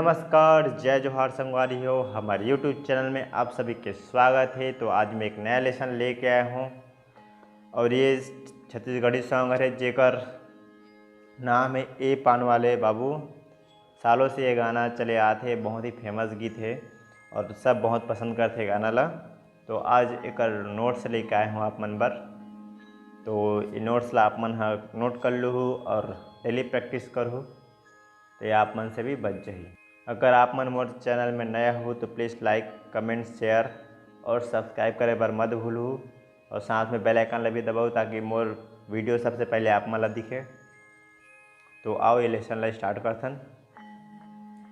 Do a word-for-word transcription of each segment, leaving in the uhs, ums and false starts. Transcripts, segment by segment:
नमस्कार, जय जोहार संगवारी हो, हमारे YouTube चैनल में आप सभी के स्वागत है। तो आज मैं एक नया लेसन लेके आया हूँ और ये छत्तीसगढ़ी सॉन्ग है जेकर नाम है ए पान वाले बाबू। सालों से ये गाना चले आत हे, बहुत ही फेमस गीत है और सब बहुत पसंद करते गाना ला। तो आज एकर नोट्स लेके आए हूँ आप मन बर। तो ये नोट्स ला आप मन ह नोट कर लूहू और डेली प्रैक्टिस करहू, तो ये आप मन से भी बच जाही। अगर आप मन मोर चैनल में नया हो तो प्लीज़ लाइक, कमेंट, शेयर और सब्सक्राइब करे बर मत भूलहू और साथ में बेल आइकन ला भी दबाओ, ताकि मोर वीडियो सबसे पहले आप मन ला दिखे। तो आओ ये लेसन ला स्टार्ट करथन।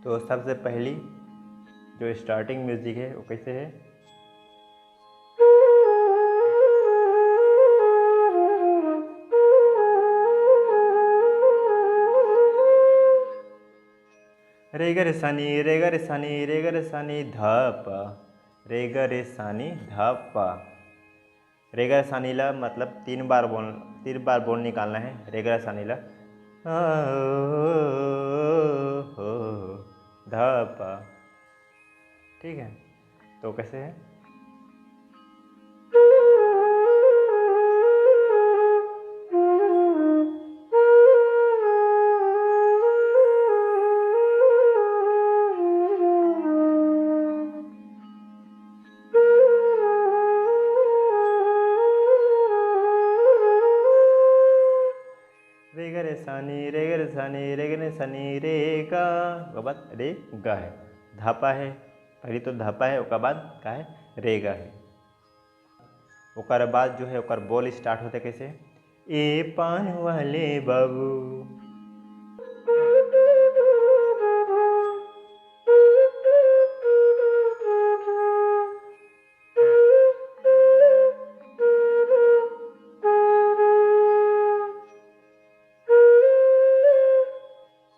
तो सबसे पहली जो स्टार्टिंग म्यूजिक है वो कैसे है? रे ग रे सा नी, रे ग रे सा नी, रे ग रे सा नी ध प, रे ग रे सा नी ध प। रे ग रे सा नी ला मतलब तीन बार बोल, तीन बार बोल निकालना है रे ग रे सा नी ला। आ, हो, ध प। ठीक है, तो कैसे है? रे ग रे सा नी, रे ग रे सा नी, रे ग रे सा नी, रे गा, ओकर बाद रे गा है, धापा है, पहली तो धापा है, ओकर बाद का है, रे गा है। ओकर बाद जो है ओकर बोल स्टार्ट होते कैसे, ए पान वाले बाबू।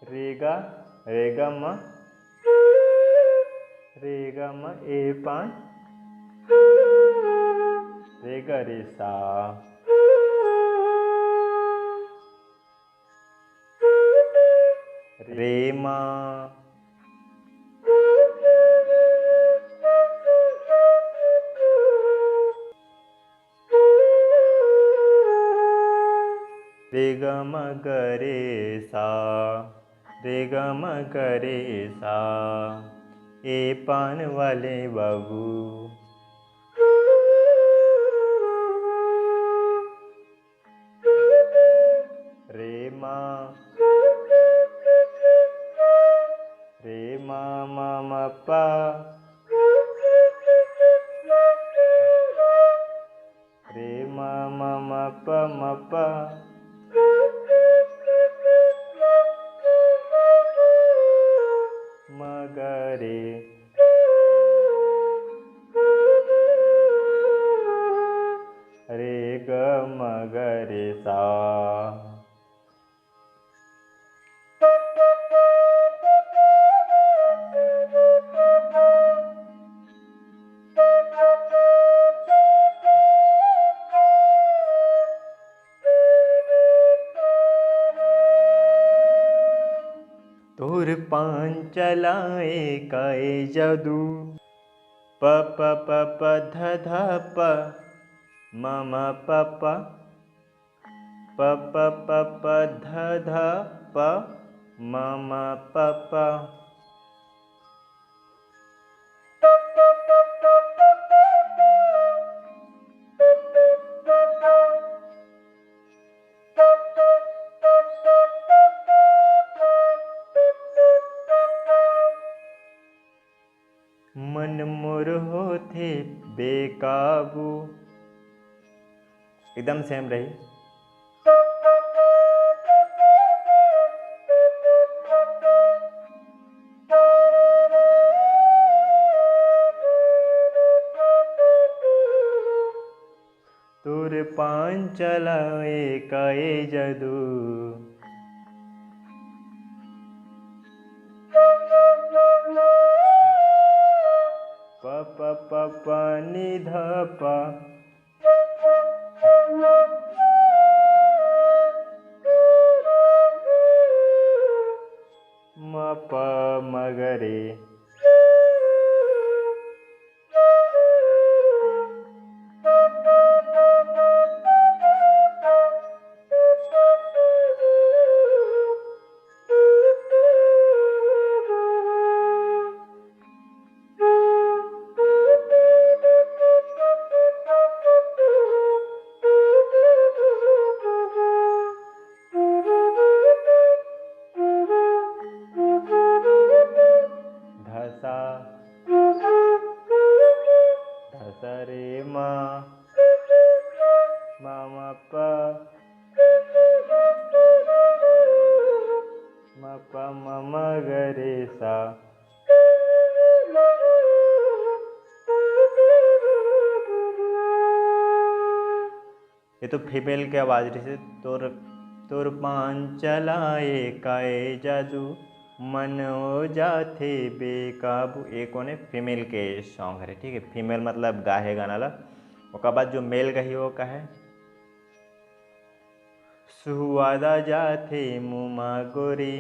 रेगा, रेगा म, रेगा म ए पान, रेगा रे सा, रे मा। रे ग म ग रे सा, रे ग म ग रे सा, ए पान वाले बाबू। रे मा, रे मा म म पा, रे मा म म प म पा, म ग रे, रे ग म ग रे सा। तोर पान चलाए का ए जादू। प प प प ध ध प, म म प प, प प प प ध ध प, म म प प। मन मोर होथे बेकाबू। एकदम सेम रही। तोर पान चलाए का ए जादू। प प प प नि ध प। म प म ग रे ये तो फीमेल के आवाज रहिसे। तोर तोर पान चलाए काए जादू, मन हो जाथे बेकाबू। ये कोने? फीमेल के सॉन्ग हरे, ठीक है। फीमेल मतलब गा हे गाना ला। ओकर बाद जो मेल गही वो का है? सुहवादा जाथे मुमा गोरी,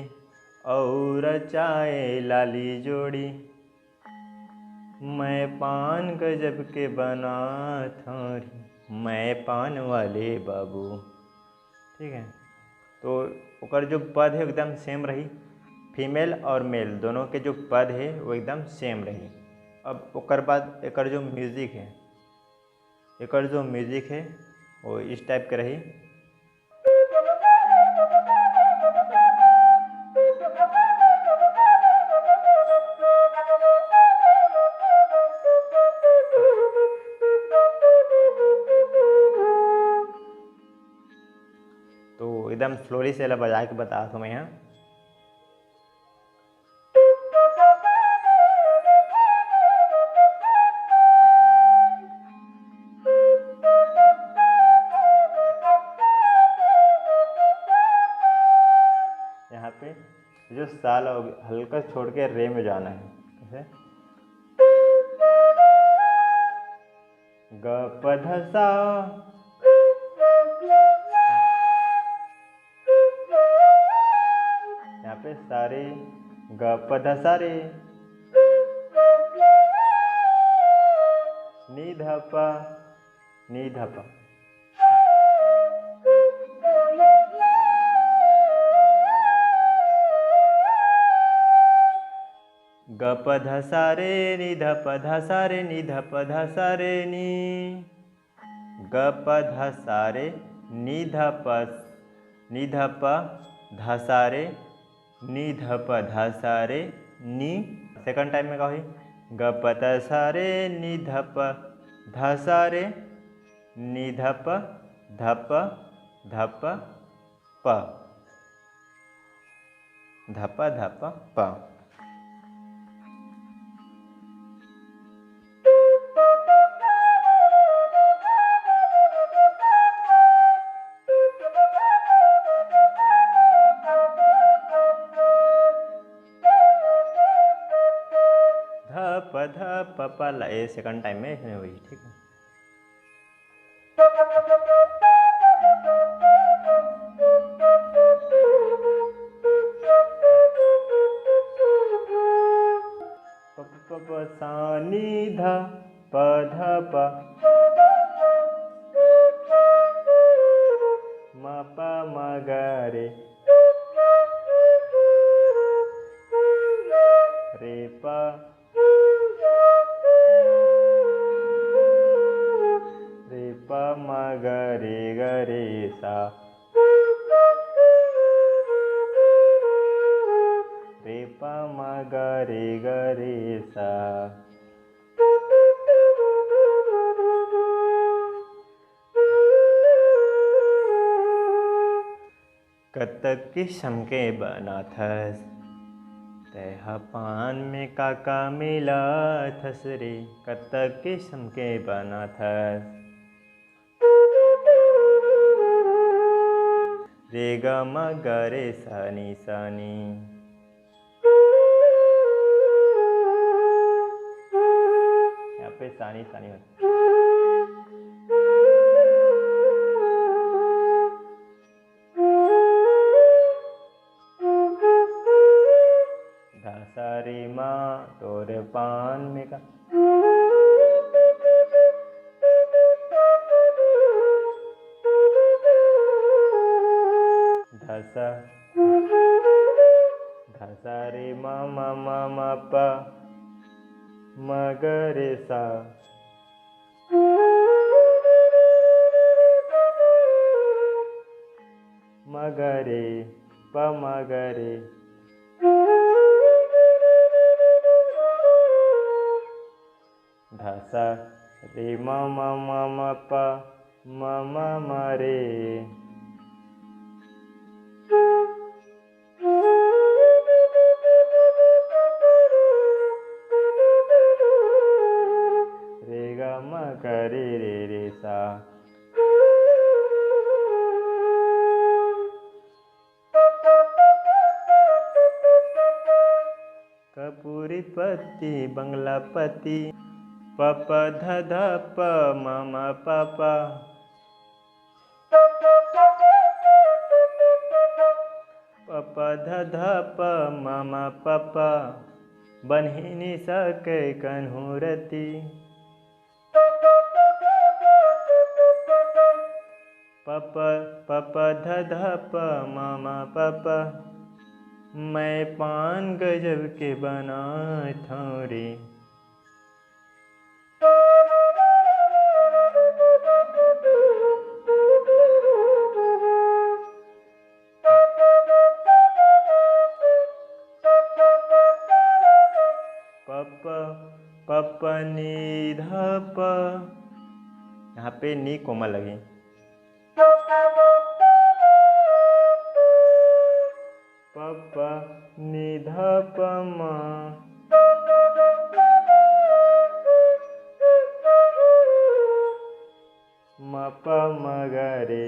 और चाय लाली जोड़ी। मैं पान गजब के बनाथौं रे, मैं पान वाले बाबू। ठीक है, तो ओकर जो पद है एकदम सेम रही। फीमेल और मेल दोनों के जो पद है वो एकदम सेम रही। अब ओकर बाद एकर जो म्यूजिक है, एकर जो म्यूजिक है वो इस टाइप के रही। तो एकदम स्लोली से एला बजा के बतात हौं मैं यहाँ। यहाँ पे जो सा ला हल्का छोड़ के रे में जाना है। कैसे? ग प ध सा। यहाँ पे सा रे, ग प ध सा रे, नी ध प, नी ध प। ग प ध सा रे नी ध प ध सा रे नी ध प ध सा रे नी। ग प ध सा रे नी ध प, नी ध प ध सा रे नी ध प ध सा रे नी। सेकंड टाइम में का होही? ग प ध सा रे नी ध प ध सा रे नी ध प ध प ध प प। ध प ध प प। ध प ध प प ला, ये सेकंड टाइम में इसमें हुई, ठीक है। प प प प सा नी ध प ध प। म प म ग रे। रे प। रे प म ग रे ग रे सा। रे प म ग रे ग रे सा। कतक किसम के बनाथस, तैं ह पान में का-का मिलाथस रे? कतक किसम के बनाथस। रे ग म ग रे सा नी सा नी। यहाँ पे सा नी सा नी होता। ध सा रे मा तोर पान में का। ध सा, ध सा रे मा मा मा मा पा, मा ग रे सा। मा ग रे, पा मा ग रे। ध सा रे मा मा मा मा पा, मा मा मा रे। रे ग म ग रे रे रे सा। पति बंगला पति। प प ध ध प म म प प। प प ध ध प म म प प। बनही निसा के कन्हू रति। प प प प ध ध प म म प प। मैं पान गजब के बनाथौं रे। प प प प नि ध प। यहाँ पे नी कोमा लगे। प प नि ध प म। म प म ग रे।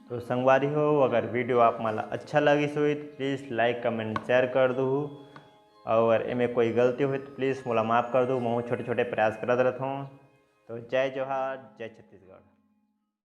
तो संगवारी हो, अगर video आप मन ला अच्छा लगिस होही तो please like, comment, share कर दूहू। और एमे कोई गलती होही तो please मोला माफ कर दू, महू छोटे छोटे प्रयास करत रहत हूँ। तो जय जोहार, जय छत्तीसगढ़।